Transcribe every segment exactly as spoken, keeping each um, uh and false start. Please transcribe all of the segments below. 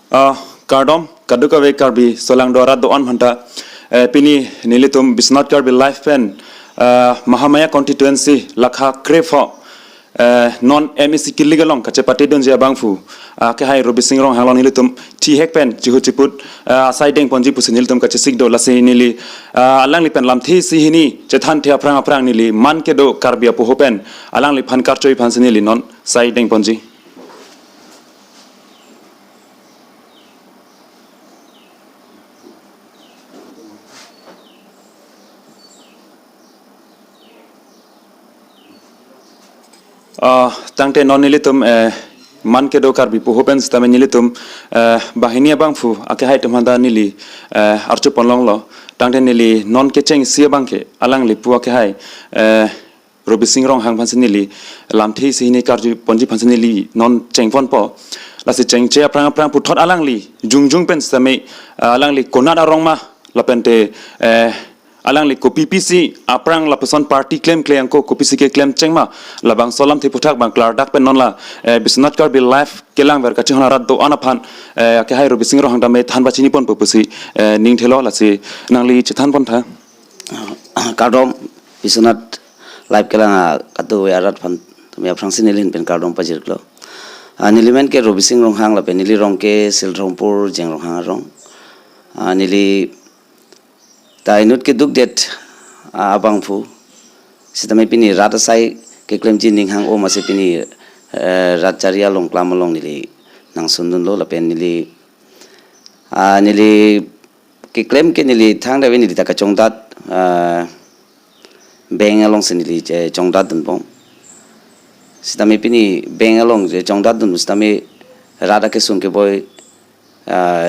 Ah, kardom, kadokave Karbi solangdo arat do-an aphanta, eh, pini nelitum Biswanath Karbi Live pen, ah, Mahamaya constituency lakha krepho, eh, non M A C kilik along kachepatedunji abangphu, ah, akehai Robising Ronghang along nelitum thihek pen chihu chiput, ah, asai dengponji pusi nelitum kachesik do, lasi neli, ah, alangli pen lamthe isi hini chethanthe aphrang aphrang neli man kedo Karbi apoho pen alangliphan karcho aphansi neli non sai dengponji. Ah, tangte non nelitum, eh, man kedo Karbi apoho pen sitame nelitum, eh, banghini abangphu akehai atum aphanta neli, eh, archupon longlo. Tangte neli non kecheng isi abangke alangli pu akehai, eh, Robising Ronghang aphansi neli lamthe isi hini karjuponji aphansi neli non chengponpo. Lasi chengche aphrang aphrang puthot alangli jongjung pen sitame, ah, alangli konat arong ma lapente, eh, alangli kopi pisi aphrang lapuson party klemkle angko kopisi keklem cheng ma, labangso alamthe aphuthak abang klardak pen non la, eh, Biswanath Karbi Live kelangver kachehon arat do-an aphan, eh, akehai Robising Ronghang tame than pachiniponpo pusi, eh, ning thelo, lasi nangli chethanpontha. Ah, kardom, Biswanath Live kelang, ah, kadokave arat aphan tumi aphrangsi neli ahin pen kardom pajirlo. Ah, neli men ke Robising Ronghang lapen neli rong ke Silthongpur Jeng Ronghang arong. Ah, neli ta inut keduk det, ah, abangphu. Sitame pini rat asai keklemji ning hang-o masi pini, eh, rat chari along klam along neli nangsundunlo lapen neli, ah, neli keklem ke neli thangta ave neli ta kachongdat, ah, bank alongsi neli che chongdatdunbom. Sitame pini bank along che chongdatdun sitame rat akesung keboi, ah,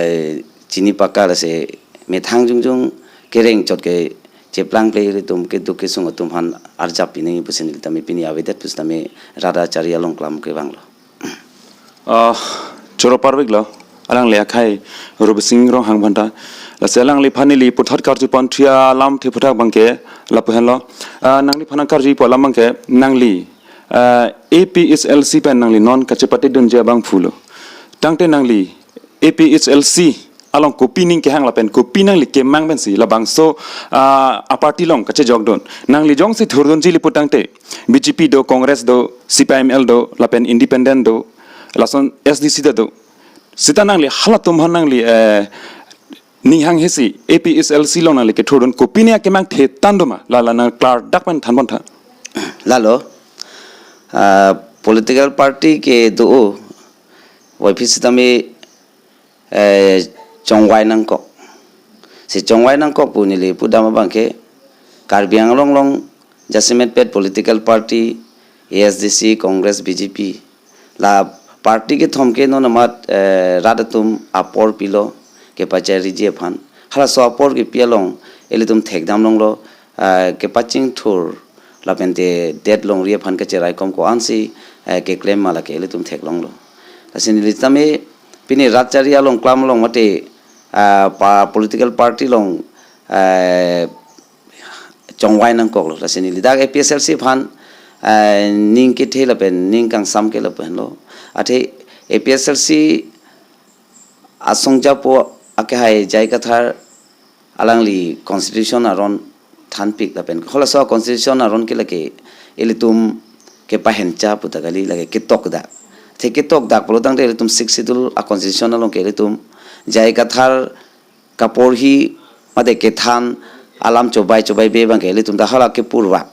chini paka lasi methang jongjung kereng chot ke cheplangple ilitum keduk kesung atum aphan arjap pini pusi neli tame pini avedet pusi tame rat achari along klam kevanglo. Ah, choro parveklo, alangli akehai Robising Ronghang aphanta. Lasi alangliphan neli puthot karjupon thia alamthe aphuthak abangke lapu henlo. Ah, nangliphan nangkarjupo alam abangke nangli, ah, A P H L C pen nangli non kachepatedunji abangphulo. Tangte nangli A P H L C along kopi ning kehang lapen kopi nangli kemang pensi labangso, ah, aparty along kachejokdun. Nangli jongsi thurdunji ili pu tangte B J P do, Congress do, C P I M L do, lapen independent do, lason S D C ta do. Sita nangli halatum aphan nangli, eh, ning hang hesi A P H L C along nangli kethurdun, kopi ning akemang thetan do ma, la la nang klardak pen thanpontha. Lalo, ah, political party ke do-o, wai phi sitame, eh, chongvai nangkok. Si chongvai nangkok pu neli pudam abangke Karbi Anglong along jasemet pet political party, A S D C, Congress, B J P. La party kethom ke non amat, eh, rat atum apor pilo kepachariji aphan. Halaso apor kepi along ilitum thekdam longlo, ah, kepachingthur lapente det longri aphan kacheraikom ko-ansi, eh, keklem ma lake ilitum theklonglo. Lasi neli tame pini rat chari along klam along mate, ah, pa political party along, eh, chongvai nangkoklo. Lasi neli dak A P H L C aphan, eh, ning kethe lapen ning kangsam ke lapu henlo. Athe A P H L C asong japo akehai J I Kathar alangli constitution aron thanpik lapen halaso constitution aron ke lake ilitum kepahencha puta kali, lake ketokdak. Athe ketokdak pulo tangte ilitum Sixth Schedule a constitution along ke ilitum J I Kathar kaporhi mate kethan alam chobai chobai be abangke ilitum ta hala kepurvak,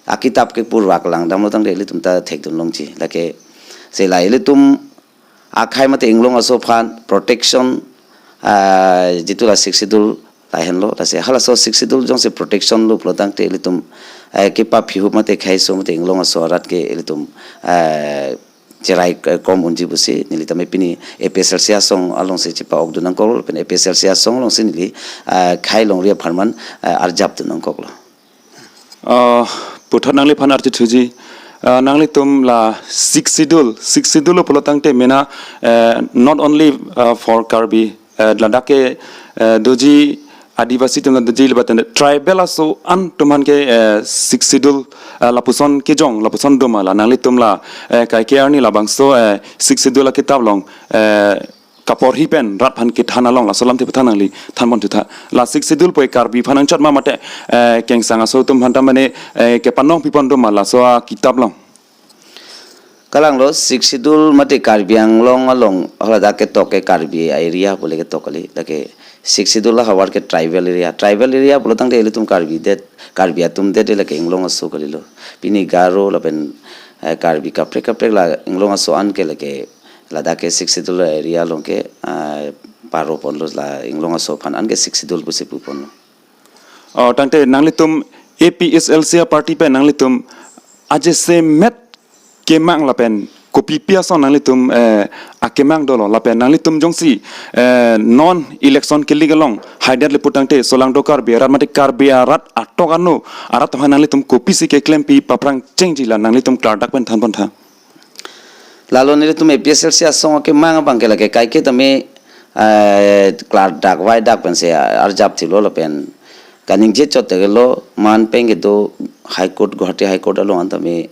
akitap kepurvak langdamlo tangte ilitum ta thekdun longji. Lake sela ilitum akhei mate inglong aso aphan protection, ah, jitu la Sixth Schedule lahenlo, lasi halaso Sixth Schedule jongsi protection lo pulo tangte ilitum, eh, kepaphihup mate khei aso mate inglong aso arat ke ilitum, eh, cherai, eh, kom unji pusi neli tame pini A P H L C asong alongsi chepa-okdun nangkok lapen A P H L C asong alongsi neli, eh, khei longri apharman, eh, arjapdun nangkoklo. Ah, puthot nangliphan archithuji, ah, nanglitum la Sixth Schedule, Sixth Schedule pulo tangte mena, eh, not only, ah, for Karbi, eh, ladak ke, eh, doji Adivasi atum doji lapen tribal aso an atum aphan ke, eh, Sixth Schedule, eh, lapuson kejong, lapuson do ma la nanglitum la, eh, kaike arni labangso, eh, Sixth Schedule akitap along, eh, kaporhi pen rat aphan kethan along laso alamthe aphuthak nangli thanpon thutha. La Sixth Schedule pu Karbi aphan nangchot ma mate, eh, kengsang aso atum aphan ta mane, eh, kepanong pipon do ma laso akitap along? Kalanglo, Sixth Schedule mate Karbi Anglong along hala dak ketok ke Karbi area pule ketok kali, lake Sixth Schedule ahavar ke tribal area. Tribal area pulo tangte ilitum Karbi det, Karbi atum det lake inglong aso kalilo. Pini Garo lapen, eh, Karbi kaprek kaprek la inglong aso an ke lake ladak ke Sixth Schedule area along ke, eh, paro ponlo, la inglong aso aphan an ke Sixth Schedule pusi pu ponlo. Oh, tangte nanglitum A P H L C a-party pen nanglitum ajasemet kemang lapen kopi pi ason nanglitum, eh, akemang dolo lapen nanglitum jongsi, eh, non election kelik along haidet le pu tangte solangdo Karbi arat mate Karbi arat atok ano arat aphan nanglitum kopisi keklempi paphrang chengji, la nanglitum klardak pen thanpon tha. Lalo nelitum A P H L C asong akemang abang ke lake kaike tame, eh, klardak vaidak pensi arjap thilo lapen kaningje chot tagelo man pen kedo High Court, Guwahati High Court along an tame,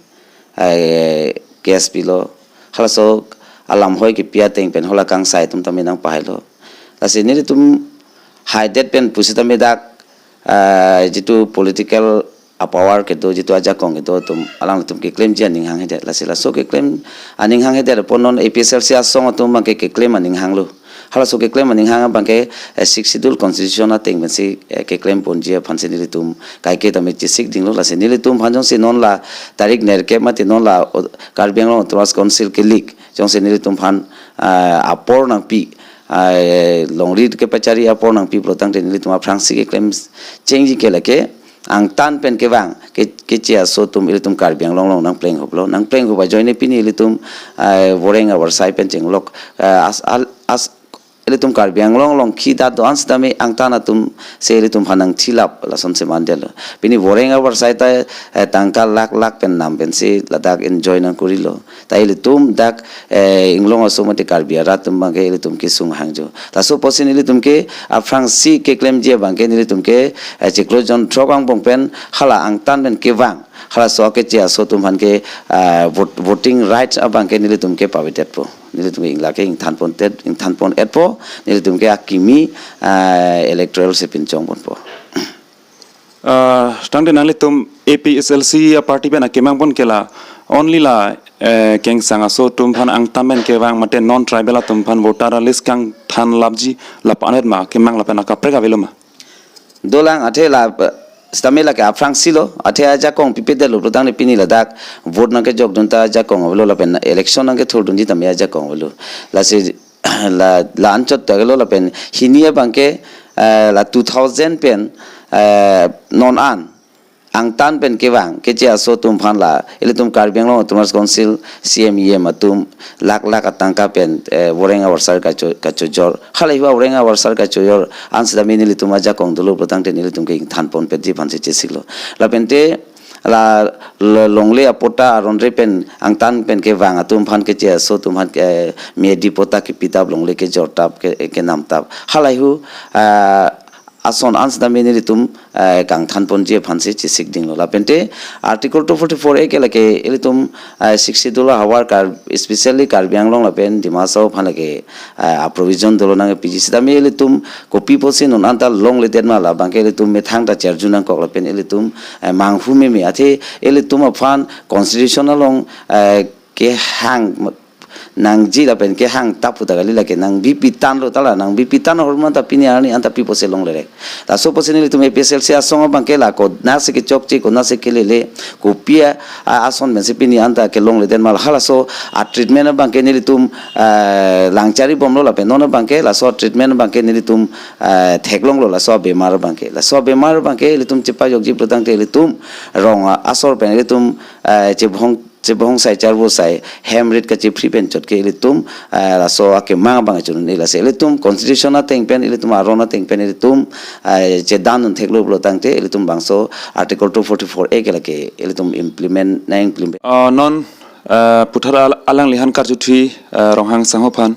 eh, case pilo. Halaso alam hoi kepi ateng pen hala kangsai atum tame nangpahailo. Lasi nelitum haidet pen pusitame dak, eh, jitu political a-power kedo, jitu ajakong kedo atum alanglitum keklemji aning hanghedet. Lasi laso keklem aning hanghedet apot non A P H L C asong atum abang ke keklem aning hanglo. Halaso keklem aning hang abang ke, eh, Sixth Schedule constitution ateng pensi, eh, keklem ponji aphansi nelitum kaike tame chesik dinglo. Lasi nelitum aphan jongsi non la tarik nerkep mate non la o-, Karbi Anglong Autonomous Council kelik jongsi nelitum aphan, eh, apor nangpi, eh, longri kepachari apor nangpi pulo tangte nelitum aphrangsi keklem chengji ke lake angtan pen kevang ke, keche aso atum ilitum Karbi Anglong along nangplenghup lo. Nangplenghup ajoine pini ilitum, eh, voreng avarsai pen chenglok, eh, as, al, as, ilitum Karbi Anglong along khi dat do-an sitame angtan atum si ilitum aphan nangthilap lasonsi mandetlo. Pini voreng avarsai ta, eh, tangka lakh lakh pen nam pensi ladak enjoy nangkorilo. Ta ilitum dak, eh, inglong aso mate Karbi arat atum abang ke ilitum kesung hangjo. Laso apotsi nelitum ke aphrangsi keklemji abang ke nelitum ke, eh, chiklo jonthrok angbong pen hala angtan pen kevang halaso keche aso atum aphan ke, eh, vote, voting rights abang ke nelitum ke pavedetpo. Nelitum ke ingla ke ingthanpondet, ingthanpon-etpo, nelitum ke akimi, eh, electoral si pinchongponpo. Ah, tangte nanglitum A P H L C a-party pen akemang pon ke la only la, eh, kengsang aso atum aphan angtan pen kevang mate non-tribal atum aphan voter list kangthanlapji lapu-an ma kemang lapen akaprek avelo ma? Dolang athe la, eh, sitame lake aphrangsi lo, athe ajakong pipedetlo pulo tangte pini ladak vote nangkejokdun ta ajakong avelo lapen election nangkethurdunji tame ajakong avelo. Lasi la, la anchot tagelo lapen hini abang ke, eh, la two thousand pen, eh, non an angtan pen kevang keche aso atum aphan la ilitum Karbi Anglong Autonomous Council C M E M atum lakh lakh atangka pen, eh, voreng avarsai kacho, kachojor. Halahei voreng avarsai kachojor an sitame nelitum ajakong dolo pulo tangte nelitum ke ingthanponpetji aphansi chesiklo. Lapente la, la longle apatta aron re pen angtan pen kevang atum aphan keche aso atum aphan ke, eh, miyadi patta kepitap longle kejortap ke, kenamtap. Halahei, ah, ason an sitame nelitum, eh, kangthanponji aphansi chesik dinglo. Lapente Article two forty-four A ke lake ilitum, eh, Sixth Schedule ahavar Kar-, especially Karbi Anglong lapen Dima Hasao aphan lake, eh, a-provision dolo nangpiji sitame ilitum kopi apotsi non anta longledet ma labang ke ilitum methang ta cherju nangkok lapen ilitum, eh, manghu meme athe ilitum aphan constitution along, eh, kehang nangji lapen kehang tap puta kali lake nangbipi tanglo ta la nangbipi tang ahormu anta pini arni anta pi apotsi longle re. Laso apotsi nelitum A P H L C asong abang ke la konatsi kechokche konatsi kelele kopi a, a, ason pensi pini anta kelongledet ma la halaso a-treatment abang ke nelitum, eh, langchari bomlo lapen non abang ke laso treatment abang ke nelitum, eh, theklonglo laso abemar abang ke. Laso abemar abang ke ilitum chepajokji pulo tangte ilitum rong, ah, asor pen ilitum, eh, chebhong chebhong sai charvo sai hem rit kachephri pen chot ke ilitum, eh, laso akemang abang chun-un-e lasi ilitum constitution ateng pen ilitum aron ateng pen ilitum, eh, chedandun theklo pulo tangte ilitum bangso Article two forty-four A ke lake ilitum implement na implement. Ah, non, eh, puthot al-, alangli aphan karjuthi, eh, Ronghang Sangho aphan.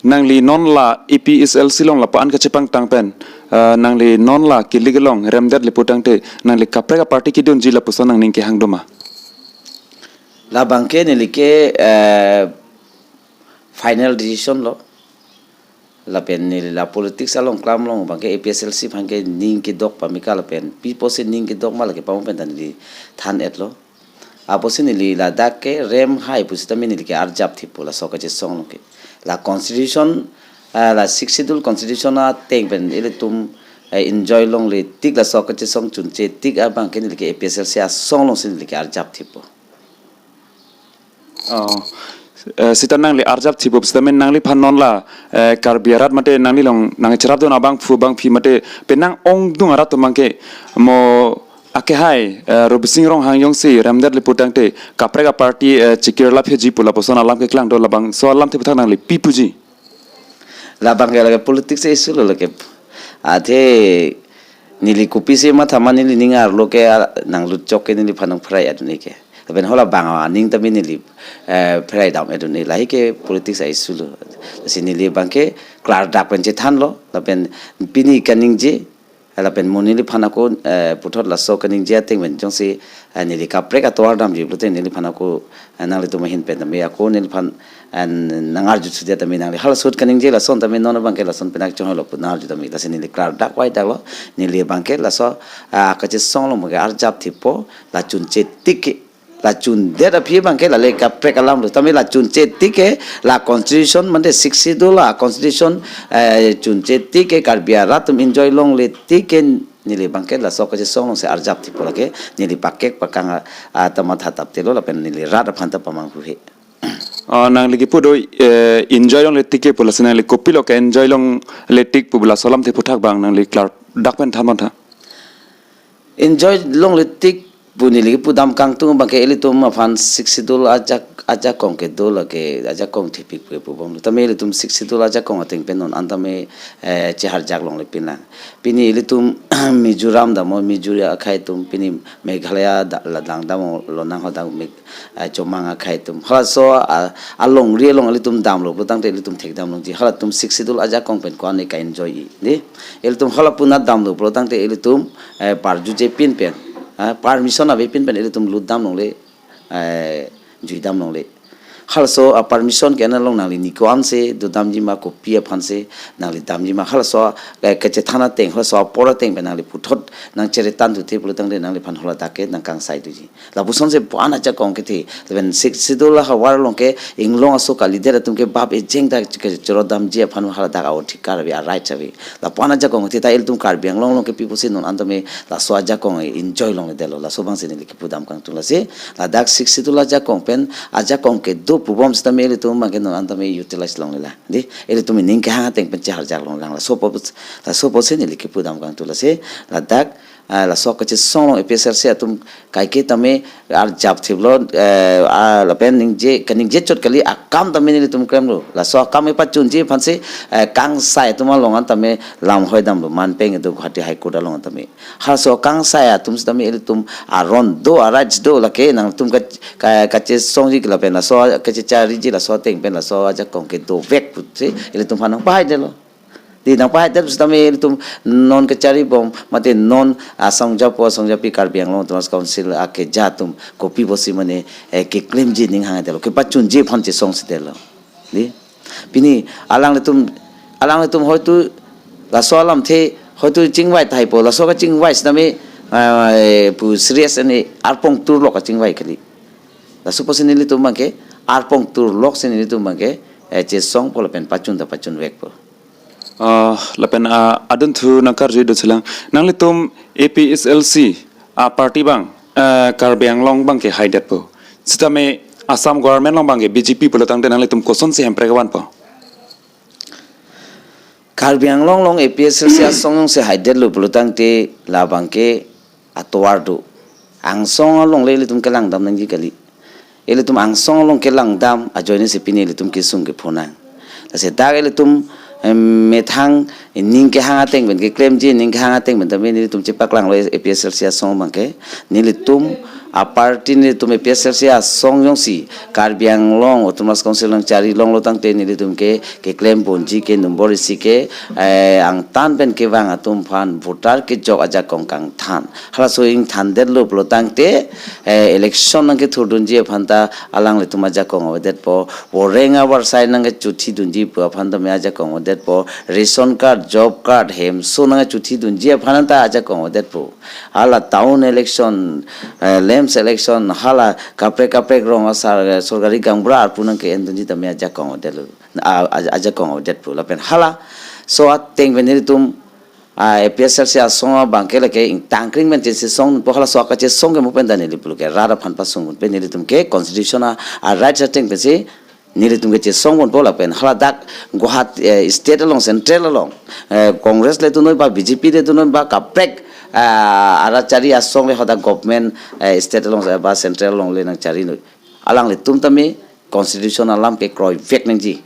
Nangli non la A P H L C along lapu-an kachepangtang pen, eh, nangli non la kelik along remdet le pu tangte nangli kaprek a-party kedunji lapuson nangning kehang do ma? Labang ke neli ke, eh, final decision lo. Lapen neli la politics along klam along abangke A P H L C aphan ke ning kedok pamika lapen pi apotsi ning kedok ma lake pamo pen ta neli than-etlo. Apotsi neli ladak ke rem hai pusitame neli ke arjap thipo laso kachesong along ke. La constitution, ah, la Sixth Schedule constitution ateng pen ilitum, eh, enjoy longle tik laso kachesong chunche tik abangke neli ke A P H L C asong alongsi neli ke arjap thipo. Oh, eh, sita nangli arjap thipo sitame nangliphan non la, eh, Karbi arat mate nanglilong nangcherapdun abangphu abangphi mate penang ongdung arat atum abangke mo akehai, eh, Robising Ronghang jongsi remdet le putangte kaprek a-party, eh, chikir lapheji pu lapuson alam keklang do, labangso alamthe aputhak nangli pi puji? Labangke lake politics issue lo lake. Athe neli kopisi matha ma neli ning arlo ke, ah, nanglut chok ke neliphan nangpherai adun ke. Lapen hala bang aning tame neli, eh, pherai dam adun lahei ke politics a-issue lo. Lasi neli abangke klardak pen chethanlo. Lapen pini kaningje, lapen mo neliphan ako, eh, puthot laso kaningje ateng pen jongsi, eh, neli kaprek atovar damji pulote neliphan ako, eh, nanglitum ahin pen tame ako neliphan, eh, nangarju sudia tame nangli halaso ahut kaningje lason tame non abangke lason pen ak chonghelo pu nangarju tame lasi neli klardak vaidaklo. Neli abangke laso, ah, kachesong along abangke arjap thipo la chunche tik ke. La chundet aphi abangke lale kaprek alam lo. Tame la chunche tik ke la constitution mate Sixth Schedule la constitution, eh, chunche tik ke Karbi arat atum enjoy longle tik ke neli abangke laso kachesong alongsi arjap thipo lake neli pakek pakang a, a, ta matha tap telo lapen neli rat aphan ta pamanghu he. Oh, nangli kipu do, eh, enjoy longle tik ke pu lasi nangli kopilo ke-enjoy longle tik pu laso alamthe aputhak abang nangli klardak pen than matha. Enjoy longle tik pu neli kipu dam kangtung abangke ilitum aphan Sixth Schedule ajak, ajakong kedo lake ajakong thepik pu pubom lo. Tame ilitum Sixth Schedule ajakong ateng pen non an tame, eh, cheharjak longle pinlang. Pini ilitum Mizoram dam o, Mizo akhei atum, pini Meghalaya da-, la dang dam o, lonang hadak Meg-, eh, Chomang akhei atum. Halaso, ah, alongri along ilitum damlo putangte ilitum thekdam longji. Halatum Sixth Schedule ajakong pen ko-an ne ka-enjoy-i. Di? Ilitum hala puna damlo pulotangte ilitum, eh, parjuje pin pen, ah, permission avepin pen ilitum lutdam longle, eh, juidam longle. Halaso a-permission ke-en along nangli ni ko-ansi dodamji ma, kopi aphansi nangli damji ma, halaso, eh, kachethan ateng, halaso apor ateng pen nangli puthot nangcheretan duthe pulotangte nangliphan haladak ke nangkangsai duji. Lapusonsi puan ajakong kethe, lapen Sixth Schedule ahavar along ke inglong aso kalidet atum ke bap ejeng ta ke cherodamji aphan haladak a-odhikar ave, a-right ave. Lapuan ajakong kethe ta ilitum Karbi Anglong along ke pi pusi non an tame laso ajakong enjoy longledetlo. Laso abangsi neli kipu dam kangtung lasi. Ladak Sixth Schedule ajakong pen ajakong kedo pubom sitame ilitum abangke non an tame utilize longlelang. Di, ilitum ining kehang ateng pen cheharjak longlelang. Laso apot, laso apotsi neli kipu dam kangtung lasi. Ladak, ah, laso kachesong along A P H L C atum kaike tame arjap thiplo, eh, ah, lapen ningje, kaningje chot kali akam tame nelitum klemlo. Laso akam epachunji aphansi, eh, kangsai atum along an tame lamhoi damlo, manpeng do Guwahati High Court along an tame. Halaso kangsai atum sitame ilitum aron do, a-rights do lake nangtum ka, ka, kachesongji ke lapen laso kachechariji laso ateng pen laso ajakong kedovek pusi ilitum aphan nangpahaidetlo. Di nangpahaidet sitame ilitum non kacharibom mate non asongjapo asongjapi Karbi Anglong Autonomous Council akeja atum kopi pusi mane, eh, keklemji ning hangdetlo, kepachunji aphan chesongsidetlo. Di? Pini alanglitum, alanglitum hoitu laso alamthe hoitu chingvai tahaipo, laso kachingvai sitame, eh, pu serious ani arpong turlok kachingvai kali. Laso apotsi nelitum abangke arpong turlok si nelitum abangke, eh, chesongpo lapen pachun ta pachunvekpo. Ah, lapen, ah, adunthu nangkarjui do chelang. Nanglitum A P H L C a-party abang, eh, Karbi Anglong abangke haidetpo. Sitame Assam government along abangke B J P pulotangte nanglitum kosonsi hemprek vanpo? Karbi Anglong along A P H L C asong alongsi haidetlo pulotangte labangke atovar do. Angsong alongle ilitum kelangdam nangji kali. Ilitum angsong along kelangdam ajoinesi pini ilitum kesung kephonang. Lasi dak ilitum, em, methang Ning kehang ateng pen keklemji, ning kehang ateng pen tame nelitum chepaklanglo A P H L C asong abangke. Nelitum a party, nelitum A P H L C asong jongsi Karbi Anglong Autonomous Council nangchari longlo tangte nelitum ke keklem ponji ke nombor isi ke, eh, angtan pen kevang atum aphan voter kejok ajakong kangthan. Halaso ingthandetlo pulo tangte, eh, election nangkethurdunji aphan ta alanglitum ajakong avedetpo, voreng avarsai nangkechothi dunji pu aphan tame ajakong avedetpo, ration card, job card, hemso nangkechothi dunji aphan ta ajakong avedetpo. Hala town election, eh, LAMPS election, hala kaprek kaprek rong asar, eh, sorkari gaonbura arpu nangke-en dunji tame ajakong avedetlo. A, a, ajakong avedetpo lapen halaso ateng pen nelitum, a, A P H L C asong abangke lake ingtangkring pen chesongpo, halaso akachesong ke mo pen ta neli pulo ke rat aphan pasung pen nelitum ke constitution a, a rights ateng pensi nelitum ke chesong ponpo lapen haladak Guwahati, eh, state along, central along, eh, Congress le dunoi ba B J P le dunoi ba kaprek, ah, arat chari asong le hadak government, eh, state along ba central along le nangcharinoi. Alanglitum tame constitution alam kekroivek nangji.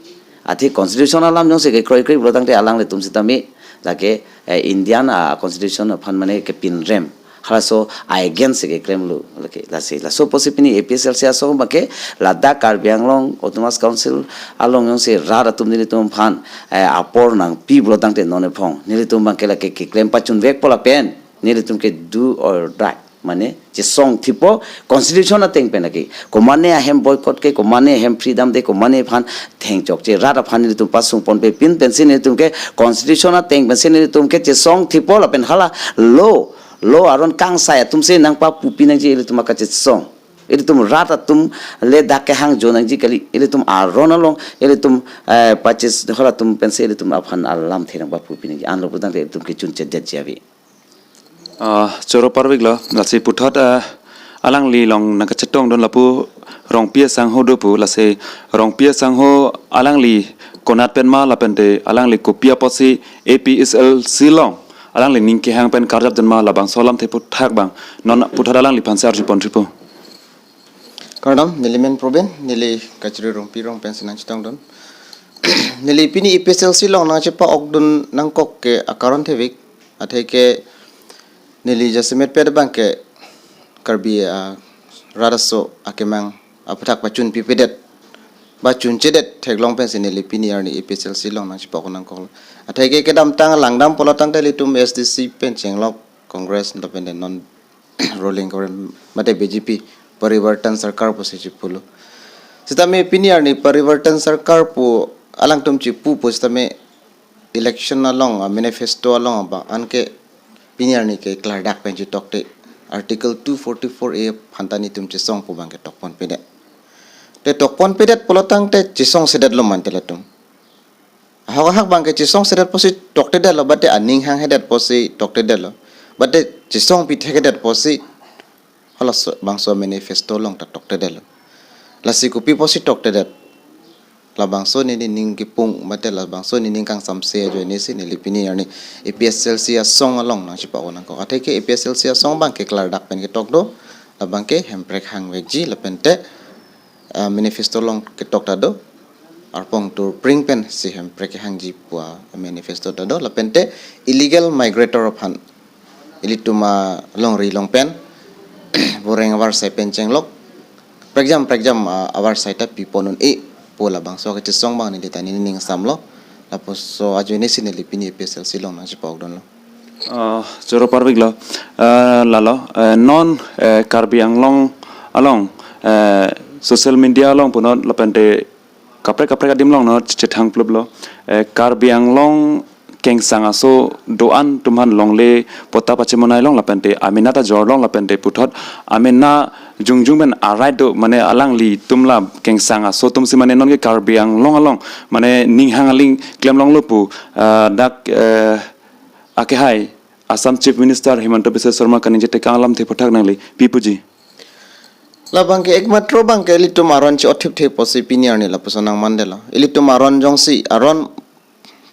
Athe constitution alam jongsi kekroikre pulo tangte alanglitum sitame lake, eh, Indian, ah, constitution aphan mane kepinrem. Halaso against si keklemlo lake. Lasi laso pusi pini A P H L C asong abangke ladak Karbi Anglong Autonomous Council along jongsi rat atum nelitum aphan, eh, apor nangpi pulo tangte non ephong nelitum abangke lake keklem pachunvekpo lapen nelitum ke do or die. Mane chesong thipo constitution ateng pen lake. Komane ahem boycott ke, komane ahem freedom de, komane aphan thengchokche, rat aphan nelitum pasung ponpe pin pensi nelitum ke constitution ateng pensi nelitum ke chesong thipo lapen hala law, law aron kangsai atumsi nangpapupi nangji ilitum akachesong. Ilitum rat atum le dak kehangjo nangji kali, ilitum aron along, ilitum, eh, pachis halatum pensi ilitum aphan alamthe nangpapupi nangji. Anlo pu tangte ilitum kechunchedetji ave. Ah, choro parveklo, lasi puthot, ah, alangli along nangkachetongdun lapu Rongpi asangho do pu, lasi Rongpi asangho alangli konat pen ma lapente alangli kopi apotsi A P H L C along alangli ning kehang pen karjapdun ma labangso alamthe puthak abang non puthot alangliphansi arjupon thipo. Kardom, neli men Proben, neli kachiri Rongpi rong pensi nangchetongdun. Neli pini A P H L C along nangchepakokdun nangkok ke akaron thevik, atheke neli jasemet pet abangke Karbi, ah, rat aso akemang aputhak pachunpipedet, pachunchedet theklong pensi neli pini arni A P H L C along nangchepakok nangkoklo. Atheke kedamtang langdam pulo tangte ilitum S D C pen chenglok Congress lapen non ruling government mate B J P Parivartan Sarkar pusi chipulo. Sitame pini arni Parivartan Sarkar pu alangtum chipu pu sitame election along, ah, manifesto along abang anke pini arni ke klardak pen chitokte Article two forty-four A aphan ta nelitum chesong pu abangke tokponpedet. Te tokponpedet pulo tangte chesongsedetlo mante latum. Ahok ahak abangke chesongsedet pusi toktedetlo, bate aning hanghedet pusi toktedetlo. Bate chesongpi thekedet pusi halaso bangso manifesto along ta toktedetlo. Lasi kopi pusi toktedet? Labangso neli ning kipung, bate labangso neli ning kangsamse ajoine si neli pini arni A P H L C asong along nangchepakok nangkok. Atheke A P H L C asong abangke klardak pen ketok do, labangke hemprek hangvekji lapente, ah, manifesto along ketok ta do, arpong turpring pensi hemprek kehangji pu amanifesto ta do, lapente illegal migrator aphan ilitum alongri along pen voreng avarsai pen chenglok prekjam prekjam, ah, avarsai ta pipon un-e pu labangso kachesong abang neli ta neli ning samlo, lapuson ajoine si neli pini A P H L C along nangchepakokdunlo. Ah, choro parveklo, eh, lalo, eh, non, eh, Karbi Anglong along, eh, social media along punot lapente kaprek kaprek adim along non chethang pluplo, eh, Karbi Anglong kengsang aso do-an atum aphan longle patta pachemonai long lapente amena ta jor long lapente puthot amena jongjong pen arai do mane alanglitum la kengsang aso atumsi mane nonke Karbi Anglong along mane ning hang aling klem longlo pu, ah, dak, eh, akehai Assam Chief Minister Himanta Biswa Sarma kaningje tekang alamthe puthak nangli pi puji? Labangke ekmatro abangke ilitum aron chi-otthipthe pusi pini arni lapuson nangmandetlo. Ilitum aron jongsi, aron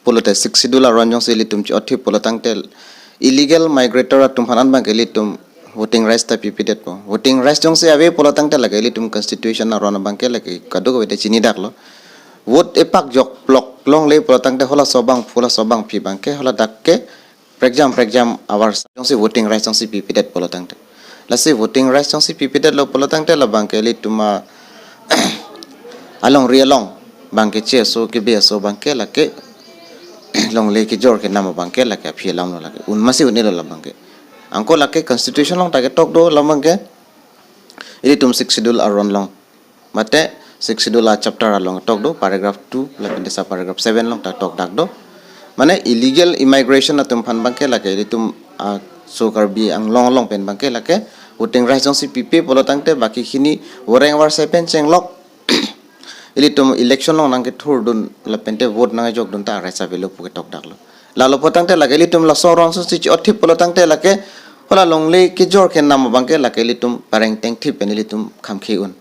pulote Sixth Schedule aron jongsi ilitum chi-otthip pulo tangte illegal migrator atum aphan an abangke ilitum voting rights ta pipedetpo. Voting rights jongsi ave pulo tangte lake ilitum constitution aron abangke lake kadokave ta chinidaklo. Vote epak jokplok longle pulo tangte halaso abangphu halaso abangpi abangke haladak ke prekjam prekjam avar jongsi voting rights jongsi pipedet pulo tangte. Lasi voting rights jongsi pipedetlo pulo tangte labangke ilitum a alongri along abangke che aso kebe aso abangke lake longle kejor kenam abangke lake aphi alamlo lake. Un masi un-elo labangke. Anke lake constitution along ta ketok do labangke. Ilitum Sixth Schedule aron along. Mate Sixth Schedule a chapter along ketok do paragraph two, lapen desa paragraph seven along ta tokdak do. Mane illegal immigration atum aphan abangke lake ilitum aso Karbi Anglong along pen abangke lake voting rights jongsi pipe pulo tangte baki hini voreng varsai pen chenglok ilitum election along nangkethurdun lapente vote nangjokdun ta rights avelo pu ketokdaklo. Lalo pulo tangte lake ilitum laso aron asosi chi-otthip pulo tangte lake hala longle kejor kenam abangke lake ilitum pareng tengthip pen ilitum khamkhe un.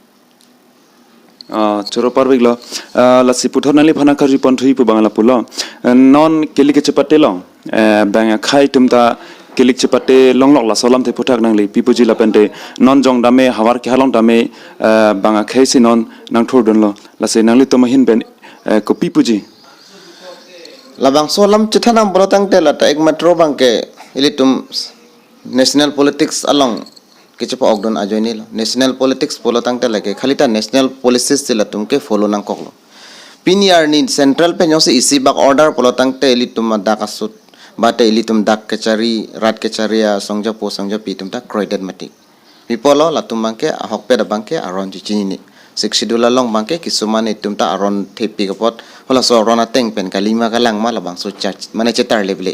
Ah, choro parviklo. Ah, lasi puthot nangliphan akarju ponthui pu abang lapulo. Eh, non kili kechepate along, eh, bang akhei atum ta kili kechepate longlok laso alamthe puthak nangli pi puji lapente non jong dame havar kehalong dame, eh, bang akhei si non nangthurdunlo. Lasi nanglitum ahin pen, eh, kopi puji? Labangso alam chethanam pulo tangte lata ekmatro abangke ilitum national politics along kechepa-okdun ajoinelo. National politics pulo tangte lake khali ta national policies si latum ke follow nangkoklo. Pini arni central pen jongsi isi bak order pulo tangte ilitum adak asut, mate ilitum dak kechari, rat kechari asongjapo songjapi atum ta kroidet mati. Pi apotlo latum abangke ahokpet abangke aron chechinine. Sixth Schedule along abangke kisuman itum ta aron thepik apot halaso aron ateng pen kalima kalangma labangso church mane chetar leble.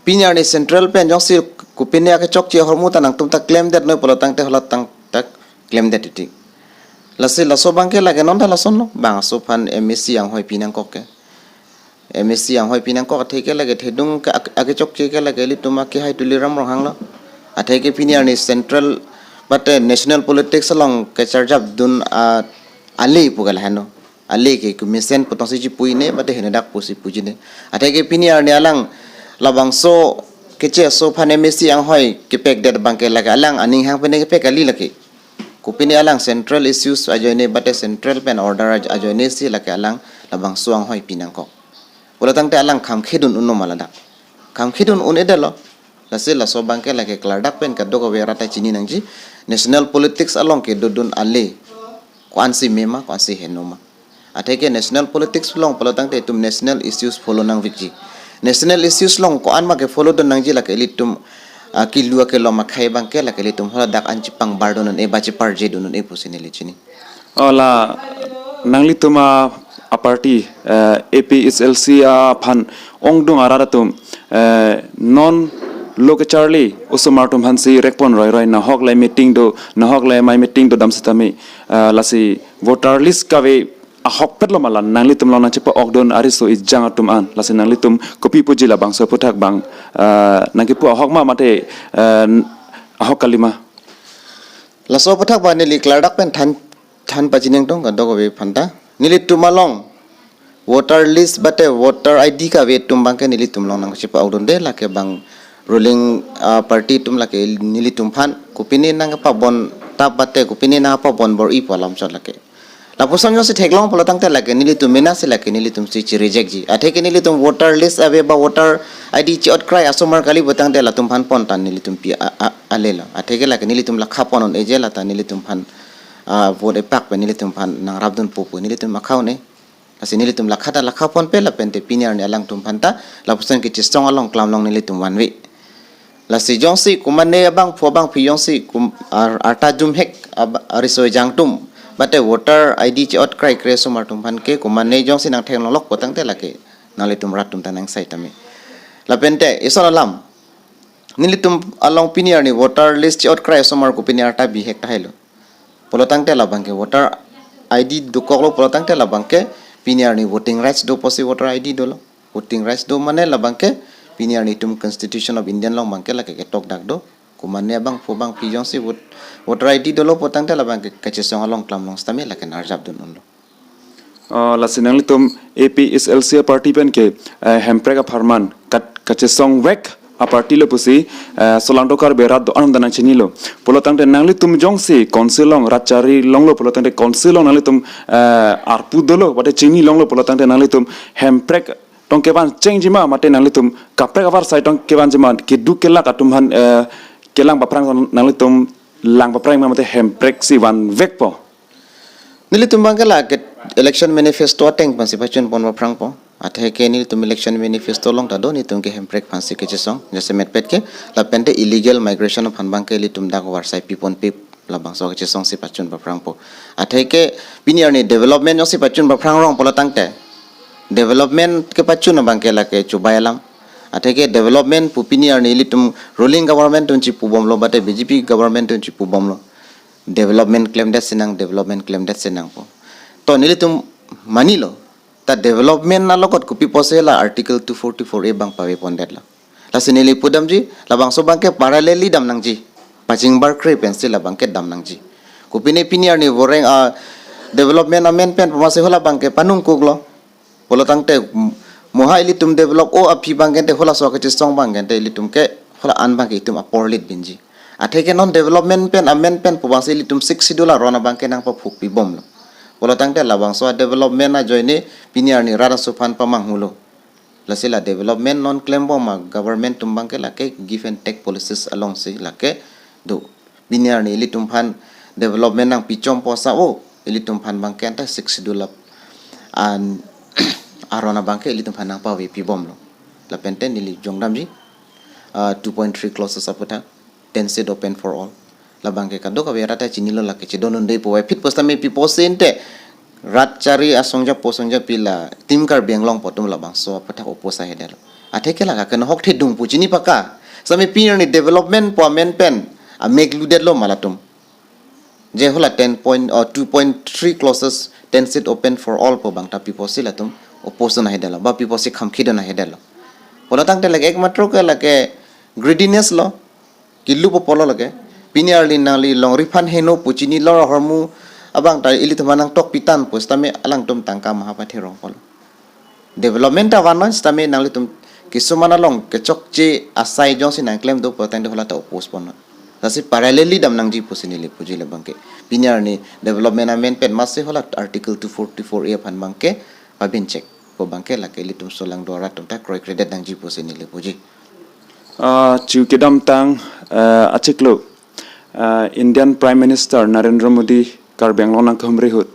Pini arni central pen jongsi kopine akechokche ahormu ta nangtum ta klemdetnoi pulo tangte hala tang ta klemdet titi. Lasi laso abangke lake non ta lasonlo, bang aso aphan M A C anghoi pi nangkok ke. M A C anghoi pi nangkok atheke lake thedung ke ak-, akechokche ke lake ilitum akehai Tuliram Ronghanglo. Atheke pini arni central mate national politics along kecharjapdun a ale pu ke lahenlo. Ale ke kemesen pu tongsi chipuine mate henedak pusi pujine. Atheke pini arni alang labangso keche aso aphan M A C anghoi kepekdet abangke lake alang aning hang pen kepek kali lake. Kopine alang central issues ajoine mate central pen order aj-, ajoine si lake alang labangso anghoi pi nangkok. Pulo tangte alang khamkhedun unlo ma ladak. Khamkhedun un-edetlo. Lasi laso abangke lake klardak pen kadokave rat ta chini nangji. National politics along kedodun ale ko-ansi mema, ko-ansi henoma. Atheke national politics along pulo tangte itum national issues follow nangvikji. National issues along ko-an ma ke follow dun nangji lake ilitum, ah, kilu akelom akhei abangke lake ilitum haladak an chepangbar dun un-e ba cheparje dun un-e pusi neli chini. Ola nanglitum a, a party, eh, A P H L C aphan ongdung arat atum, eh, non lo kecharli osomar atum aphansi rekpon roiroi nahok le meeting do, nahok le mai meeting do dam sitame, eh, lasi voter list kave ahokpetlo ma la nanglitum along nangchepa-okdun ariso ejang atum an, lasi nanglitum kopi puji labangso aputhak bang, eh, nangkipu ahok ma mate, eh, ahok kalima? Laso aputhak ba neli klardak pen than, than pachiningtong kadokave aphanta. Nelitum along voter list mate voter I D kave atum abangke nelitum along nangchepa-okdunde, lake bang ruling, ah, party atum lake nelitum aphan kopine nangpabon tap mate kopine nangpabon bor-i pu alam chot lake. Lapuson jongsi theklong pulo tangte lake nelitum mena si lake nelitumsi chi-rejectji. Atheke nelitum voter list ave ba voter I D chi-ot krai asomar kali pulo tangte latum aphan pon ta nelitum pi a, a, alelo. Atheke lake nelitum lakha pon un-eje, lata nelitum aphan, ah, vote epak pen nelitum aphan nangrapdunpo pu nelitum akha un-e. Lasi nelitum lakha ta lakha ponpe lapente pini arni alangtum aphanta lapuson kechesong along klam along nelitum vanve. Lasi jongsi komane abangphu abangpi jongsi kum-, ar-, arta jumhek ab-, ariso ejang atum mate voter I D chi-ot krai kre asomar atum aphan ke komane jongsi nangtheklonglok pulo tangte lake nanglitum rat atum ta nangsai tame. Lapente ison alam, nelitum along pini arni voter list chi-ot krai asomar kopine arta bihek tahailo. Pulo tangte labangke voter I D dokoklo pulo tangte labangke pini arni voting rights do pusi voter I D dolo. Voting rights do mane labangke pini arni itum Constitution of India along abangke lake ketokdak do. Komane abangphu abangpi jongsi vote, voter I D dolo pulo tangte labangke kachesong along klam along sitame lake nangarjapdun unlo. Oh, lasi nanglitum A P H L C party pen ke, eh, Hemprek apharman kat-, kachesong vek a-party lo pusi, eh, solangdo Karbi arat do-an ta nangchinilo. Pulo tangte nanglitum jongsi council along rat chari longlo, pulo tangte council along nanglitum, eh, arpu dolo, mate chini longlo, pulo tangte nanglitum hemprek tong kevan chengji ma, mate nanglitum kaprek avarsai tong kevanji ma, keduk kelak atum aphan, eh, kelang paphrang nanglitum lang paphrang ma, mate hemprek si vanvekpo. Nelitum abangke lake election manifesto ateng aphansi pachun pon paphrangpo. Atheke nelitum election manifesto along ta do nelitum ke hemprek aphansi kechesong, jasemetpet ke, lapente illegal migration aphan abangke ilitum dak avarsai pi ponpe, labangso kechesong si pachun paphrangpo. Atheke pini arni development jongsi pachun paphrang rong pulo tangte, development kepachun abangke lake chubai alam. Atheke development pu pini arni ilitum ruling government atum chipubomlo, mate B J P government atum chipubomlo. Development klemdet sinang, development klemdet sinangpo. To nelitum manilo, ta development along kot kopi apotsi la Article two forty-four A abang pave pondetlo. Lasi neli pudamji, labangso abangke parallelly dam nangji. Pachingbarkre pensi labangke dam nangji. Kopine pini arni voreng a development amen pen pamasi hala abangke panungkuklo. Pulo tangte, mm, moha ilitum develop-o aphi abangke te halaso kechesong abangke te ilitum ke hala an abangke itum aporlit binji. Atheke non development pen amen pen pamasi ilitum Sixth Schedule aron abangke nangpaphuk pibomlo. Pulo tangte labangso a development ajoine pini arni rat aso aphan pamanghulo. Lasi la development non klembom a government atum abangke lake give and take policies alongsi lake do. Pini arni ilitum aphan development nangpichompo sa o, ilitum aphan abangke anta Sixth Schedule ap-, an aron abangke ilitum aphan nangpave pibomlo. Lapente neli jongdamji, ah, two point three clauses aputhak, ten seat open for all. Labangke kadokave arat ta chinilo, lake chedondunde puvoiphit pusitame pi apotsi ente rat chari asongjapo songjapi la Team Karbi Anglong pu atum labangso aputhak oppose ahedetlo. Atheke lake kenohok thedung pu chini paka. Sitame pini arni development pu amen pen amek ludetlo ma latum. Je hala ten point, uh, two point three clauses, ten seat open for all pu abang ta pi apotsi latum oppose ahedetlo, ba pi apotsi khamkhidun ahedetlo. Pulo tangte lake ekmatro ke lake greediness lo, kilu po pulo lake. Pini arni nangli longri aphan heno pu chinilo, ahormu abang ta ilitum aphan nangtok pitan pusitame alangtum tangka maha pathe rong pulo. Development ta vannon sitame nanglitum kisuman along kechokche asai jongsi nangklem do pulo tangte hala ta oppose ponnon. Lasi parallelly dam nangji pusi neli puji labangke. Pini arni development amen pen masi hala Article two forty-four A aphan abangke pabinchek pu abangke lake ilitum solangdo arat atum ta kroikredet nangji pusi neli puji. Ah, chu kedamtang, ah, achiklo, ah, Indian Prime Minister Narendra Modi Karbi Anglong nangkehumri ahut,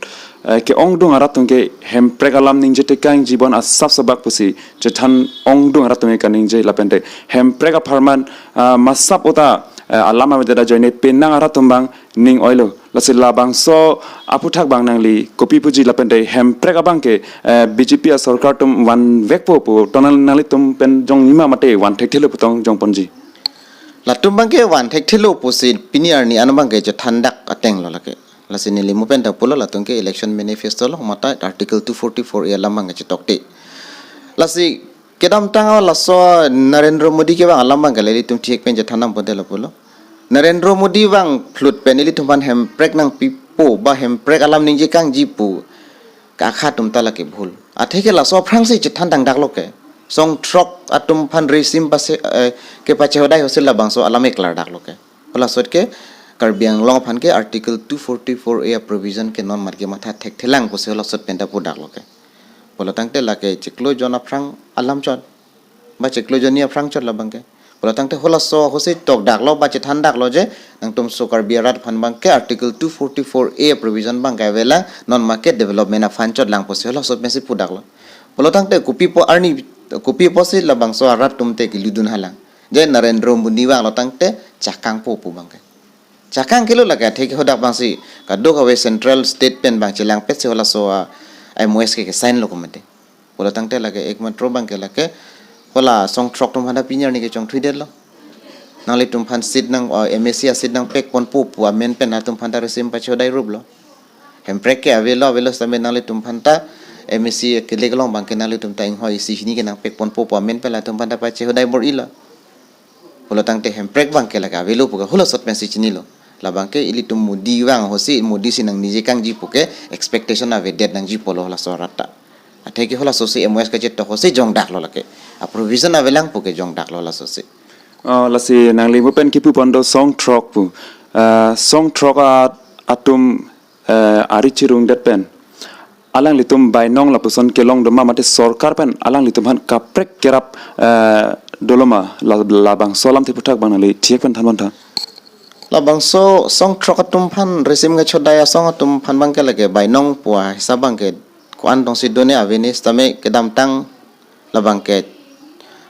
eh, ke-ongdung arat atum ke hemprek alam ningje tekangji bon asap sabak pusi chethan, ongdung arat atum ke kaningje, lapente hemprek apharman, ah, masap uta, eh, alam avedet ajoine penang arat atum abang ning oilo. Lasi labangso aputhak abang nangli kopi puji, lapente hemprek abangke, eh, B J P asorkar atum vanvekpo pu to nang, nanglitum pen jongji ma mate van thekthelo pu tong jongponji? Latum abangke van thekthelo pusi pini arni an abangke chethan dak atenglo lake. Lasi neli mo pen ta pulo latum ke election manifesto along mate Article two forty-four A alam abangke chetokte. Lasi kedamtang a laso Narendra Modi kevang alam abangke ilitum thik pen chethan nam ponte lo pulo. Narendra Modi vangphlut pen ilitum aphan hemprek nangpipo ba hemprek alam ningje kangji pu ka akha atum ta lake bhul. Atheke laso aphrangsi chethan dangdaklo ke. Song throk atum aphan resim pase, eh, kepachehodai ahutsi labangso alam eklar daklo ke. Hala ahut ke Karbi Anglong aphan ke Article two forty-four A provision ke non mat ke matha thekthelang pusi hala ahut pen ta pudaklo ke. Pulo tangte lake chiklo jon aphrang alam chot, ba chiklo jonni aphrang chot labangke. Pulo tangte halaso ahutsi tokdaklo ba chethandaklo je nangtum so Karbi arat aphan abangke Article two forty-four A provision abangke avelang, non make development a-fund chotlang pusi hala ahut pensi pudaklo. Pulo tangte kopi pu arni, kopi pusi labangso arat atum te keludun halang. Je Narendra Modi vanglo tangte chakangpo pu abangke. Chakangkelo lake, atheke hadak abangsi kadokave central state pen abang chelangpetsi halaso a-M O S ke, ke-sign lo komate. Pulo tangte lake ekmatro abangke lake hala song throk atum aphan ta pini arni kechongthuidetlo. Nanglitum aphan seat nang, uh, M A C a-seat nangpek ponpo pu amen pen latum aphan ta resim pachehodai ruplo. Hemprek ke avelo, avelo sitame nanglitum aphan ta M A C kelek along abangke nanglitum ta inghoi isi hini ke nangpek ponpo pu amen pen latum aphan ta pachehodai bor-ilo. Pulo tangte hemprek abangke lake avelo pu ke hala ahut pensi chinilo. Labangke ilitum Modi vang ahutsi, Modi si nangningje kangji pu ke expectation avedet nangji pulo halaso arat ta. Atheke hala ahutsi M O S kachetok ahutsi jongdaklo lake. A-provision avelang pu ke jongdaklo hala ahutsi. Oh, lasi nangli mo pen kipu pon do song throk pu. Ah, song throk a-, atum, eh, ari chirungdet pen alanglitum bainong lapuson kelong doma mate sorkar pen alanglitum aphan kaprek kerap, eh, doloma la-, labangso alamthe aphuthak abang nangli thik pen than pon tha. Labangso song throk atum aphan, resim kachodai asong atum aphan abangke lake bainong pu ahisap abangke ko-an tongsi done aveni sitame kedamtang labangke,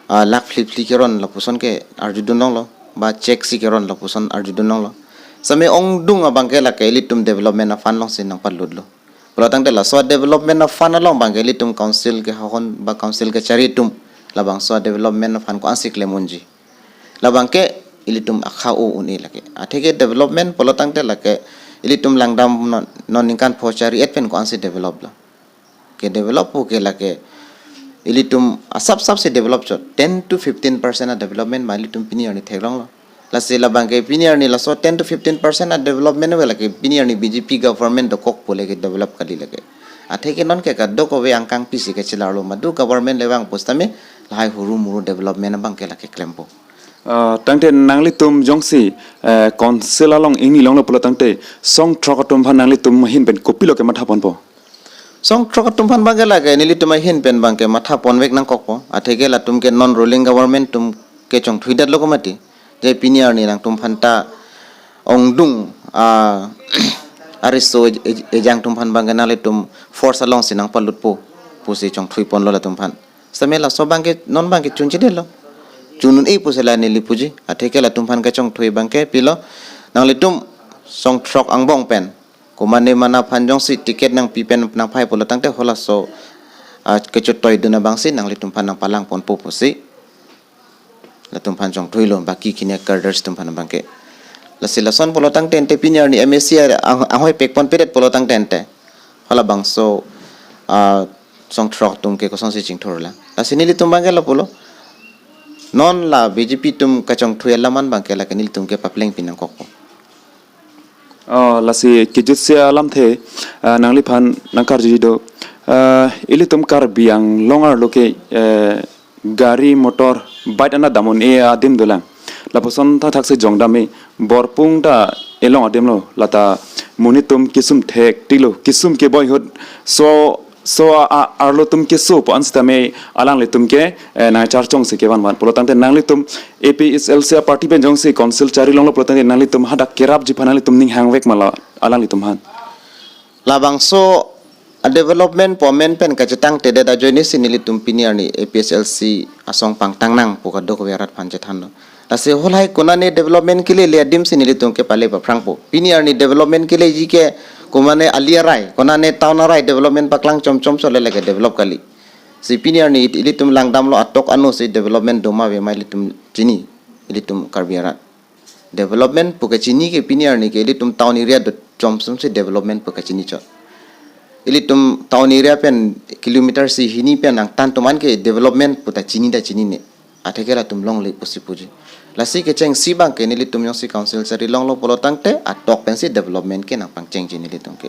ah, lakh phli phli keron lapuson ke arjudun longlo, ba check si keron lapuson arjudun longlo. Sitame ongdung abangke lake ilitum development a-fund alongsi nangpalutlo. Pulo tangte laso development a-fund along abangke ilitum council kehahon ba council kachari atum labangso development a-fund ko-ansi klem unji. Labangke ilitum akha o un-e lake. Atheke development pulo tangte lake ilitum langdam non, non ningkan pho chari-et pen ko-ansi develop lo. Ke develop pu ke lake ilitum asap sapsi develop chot. Ten to fifteen percent a-development ma ilitum pini arni theklonglo. Lasi labangke pini arni laso ten to fifteen percent a-development ave lake pini arni B J P government dokok pu lake develop kali lake. Atheke nonke kadokave angkang pisi kachelarlo, madu government le vang pusitame lahai huru muru development abangke lake klempo. Ah, tangte nanglitum jongsi, eh, council along ingni longlo pulo tangte song throk atum aphan nanglitum ahin pen kopilo kematha ponpo? Song throk atum aphan abangke lake nelitum ahin pen abangke matha ponvek nangkokpo. Atheke latum ke non ruling government atum kechongthuidetlo ko mati. Je pini arni nangtum aphan ta ongdung, ah, ariso ej-, ej-, ejang atum aphan abangke nanglitum force alongsi nangpalutpo pusi chongthui ponlo latum aphan. Sitame laso abangke non abangke chunchedetlo. Chun un-e pusi la neli puji. Atheke latum aphan kachongthui abangke pilo, nanglitum song throk angbong pen komatne mana aphan jongsi ticket nangpi pen nangphai pulo tangte halaso, ah, kechotoi dun abangsi nanglitum aphan nangpalang ponpo pusi latum aphan chongthuilo, baki kine cadres atum aphan abangke. Lasi lason pulo tangte ante pini arni M A C ang-, anghoi pek ponpedet pulo tangte ante halabangso, ah, song throk atum ke kosonsi chingthurlang. Lasi nelitum abangke lapulo, non la B J P atum kachongthui alam an abangke lake nelitum ke paplengpi nangkokpo. Oh, lasi kejutsi alamthe, ah, nangliphan nangkarjuji do. Ah, ilitum Karbi Anglong arlo ke, eh, gari motor bike ana dam un-e adim dolang. Lapuson thakthaksi jongdam-e, Borpung ta elong adimlo, lata monit atum kesum thektiklo, kesum keboi ahut, so so a, a, arlo atum keso pu an sitame alanglitum ke, eh, nangcharchongsi kevanvan. Pulo tangte nanglitum A P H L C a-party pen jongsi council chari longlo pulo tangte nanglitum hadak kerapji aphan nanglitum ning hangvek ma la alanglitum aphan? Labangso a-development pu amen pen kachetangtedet ajoinesi nelitum pini arni A P H L C asong pangtang nang pu kadokave arat aphan chethanlo. Lasi halahai konane development kelele adimsi nelitum ke pale paphrangpo. Pini arni development keleji ke konane ali arai, konane town arai development paklang chomchom chot le lake develop kali. Si pini arni it-, ilitum langdamlo atok ano si development doma ave ma ilitum chini, ilitum Karbi arat. Development pu kechini ke pini arni ke ilitum town area do chomchom si development pu kechini chot. Ilitum town area pen kilometer isi hini pen angtan atum an ke development pu ta chini ta chinine. Atheke latum longle pusi puji. Lasi kechengsi abangke nelitum jongsi council chari longlo pulo tangte atok pensi development ke nangpangchengji nelitum ke.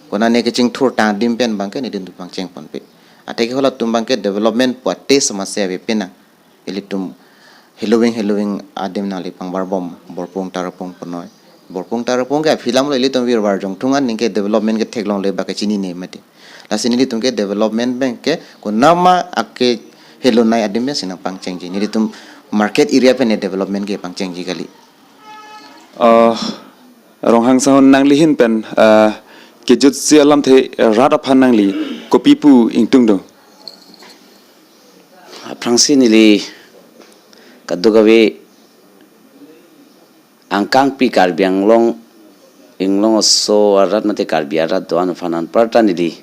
Konane kechingthur tang adim pen abangke nelitum pangcheng ponpe. Atheke halatum abangke development pu ate samasya ave penang. Ilitum heloving heloving adim nangli pangbarbom, Borpung Tarapung punoi. Borpung Tarapung ke aphi alamlo, ilitum virvar jongthung an ningke development ke theklongle ba kechinine mati. Lasi nelitum ke development abangke konama ake helonei adim pensi nangpangchengji. Nelitum market area pen development ke pangchengji kali. Ah, Ronghang Sahun, nangli ahin pen, ah, kejutsi alamthe rat aphan nangli kopi pu ingtung do? Aphrangsi neli kadokave angkangpi Karbi Anglong inglong aso arat mate Karbi arat do-an aphan anparta neli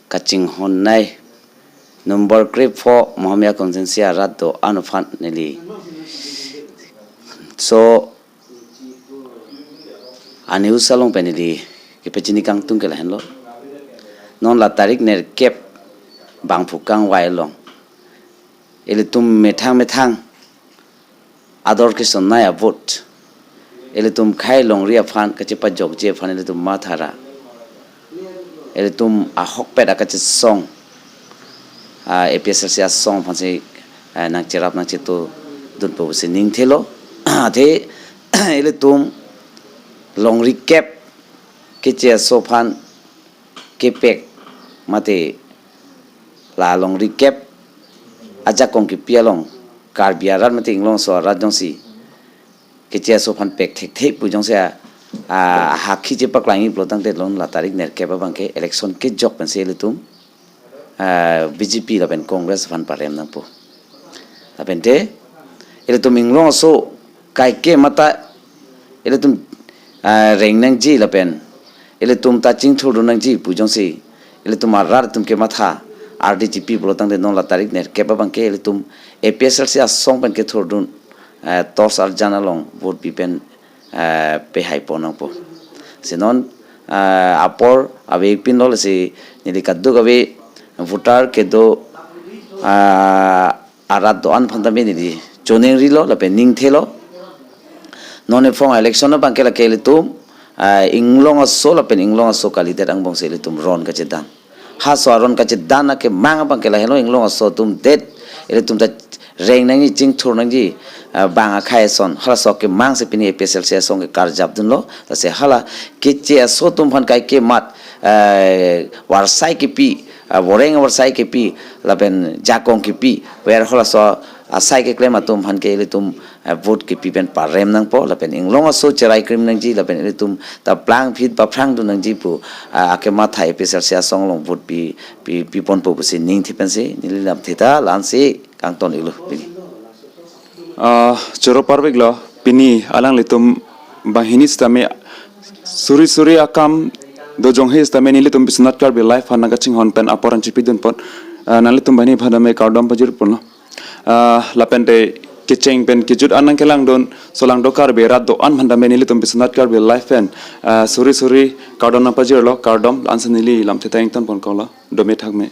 kachinghonnei, number krepho Mohomia constituency arat do-an aphan neli so a-news along pen neli kepachini kangtung ke lahenlo. Non la tarik nerkep bangphu kangvai along ilitum methang methang ador kesonnei a-vote ilitum khei longri aphan kachepajokji aphan ilitum mathara. Ilitum ahokpet akachesong, ah, A P H L C asong aphansi, ah, nangcherap nangchetu dunpo pusi ningthelo. Athe ilitum longri kep keche aso aphan kepek mate la longri kep ajakong kepi along Karbi arat mate inglongso arat jongsi keche aso aphan pek thekthe pu jongsi a, a, ahakhi chepaklangji pulo tangte non la tarik nerkep abangke election kejok pensi ilitum, a, B J P lapen Congress aphan parem nangpo. Lapen te ilitum inglongso kaike mata ilitum, a, reng nangji lapen ilitum ta chingthurdun nangji pu jongsi ilitum arat atum kematha ardi chipi pulo tangte non la tarik nerkep abangke ilitum A P H L C asong pen kethurdun, eh, torch arjan along vote pi pen, eh, pehai pon nangpo. Si non, eh, apor avepinlo, lasi neli kadokave voter kedo, eh, arat do-an aphan tame neli choningrilo lapen ningthelo. Non ephong election abangke lake ilitum, ah, inglongso lapen inglongso kalidet angbongsi ilitum ron kachedan. Halaso aron kachedan akemang abangke lahelo, inglongso atum det ilitum ta reng nangji, chingthur nangji, ah, bang akhei ason. Halaso akemangsi pini A P H L C asong ke karjapdunlo. Lasi hala keche aso atum aphan kaike mat, eh, varsai kepi, ah, voreng varsai kepi lapen jakong kepi, ver halaso asai keklem atum aphan ke ilitum, eh, vote kepi pen parem nangpo lapen inglongso cherai krim nangji lapen ilitum ta plangphit paphrangdun nangji pu, ah, akematha A P H L C asong along vote pi, pi, pi ponpo pusi ningthe pensi neli lamthe ta la-ansi kangton-iklo pini. Ah, choro parveklo, pini alanglitum banghini sitame suri suri akam dojong he sitame nelitum Biswanath Karbi Live aphan nangkachinghon pen apor an chipidun pon, ah, nanglitum banghini aphan tame kardom pajir ponlo. Ah, lapen te kecheng pen kejut an nangkelangdun solangdo Karbi arat do-an aphan tame nelitum Biswanath Karbi Live pen, ah, suri suri kardom nangpajirlo, kardom, la-ansi neli lamthe ta ington ponkoklo, dome thakme.